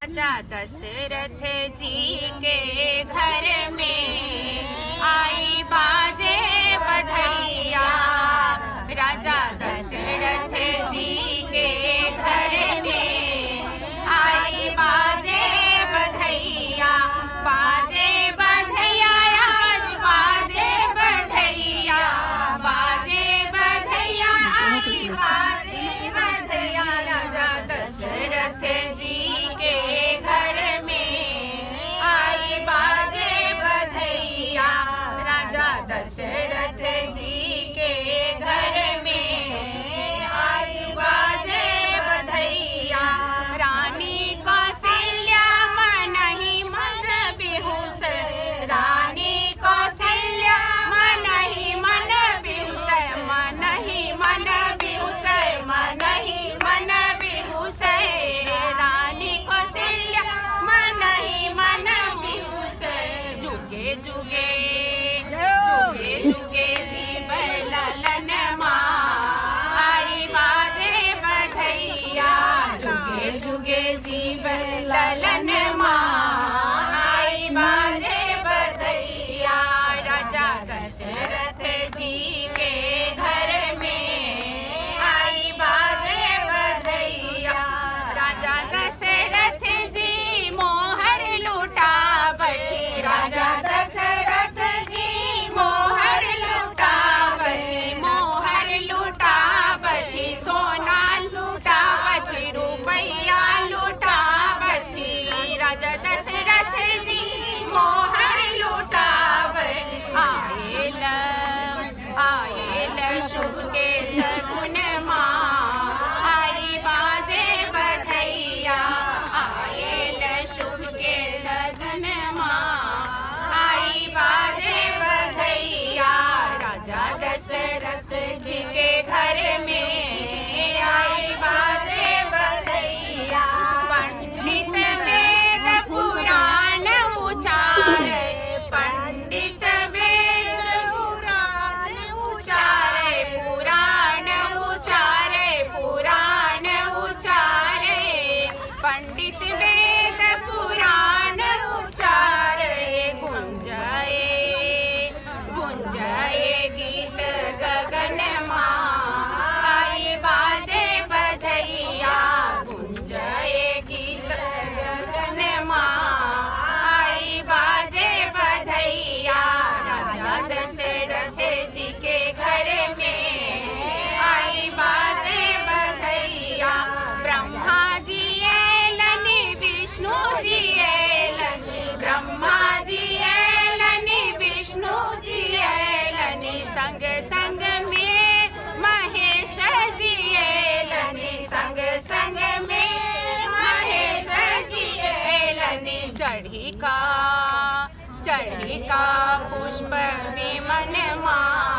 राजा दशरथ जी के घर में आई बाजे बधैया। राजा दशरथ जी के घर में आई बाजे बधैया। बाजे बधैया आज बाजे बधैया, बाजे बधैया आई बाजे बधैया। राजा दशरथ जी के घर में आई बाजे बधैया। राजा दशरथ जी के घर में आई बाजे बधैया। रानी कौशल्या मन ही मन बेहोश, रानी कौशल्या मन ही मन बेहोश, मन ही मन बेहोश, मन ही मन बेहोश। रानी कौशल्या मन ही मन बेहोश। जुगे जुगे जुगे जुगे जीव ललन माँ आई बाजे बधैया। जुगे जुगे जीव ललन माँ आई बाजे बधैया। राजा दशरथ जी के घर में आई बाजे बधैया। राजा दशरथ जी मोहर लूटा बठी। राजा दशरथ जी मोहर लूटा बठी, मोहर लूटा बठी, सोना लूटा बठी, रुपैया लूटा बठी। राजा दशरथ जी मोहर लूटा बठी। आयल आयल शुभ के सगुन माँ आई बाजे बधैया। आयल शुभ के सगुन माँ आई बाजे बधैया। राजा दशरथ जी के घर में आई बाजे बधैया। पंडित वेद पुराण उचारे, पंडित वेद पुराण उचारे, पुराण उचारे, पुराण उचारे। पंडित वेद पुराण उचारे। गुंजाए गुंजाए गीत गगन माँ आई बाजे बधैया। गुंजाए गीत गगन माँ आई बाजे बधैया। राजा दशरथ जी के घर में आई बाजे बधैया। ब्रह्मा जी एलनी विष्णु जी एलनी, ब्रह्मा जी एलनी विष्णु जी एलनी, संग संग में महेश जी एलनी, संग संग में महेश जी एलनी। चढ़ी का पुष्प विमन माँ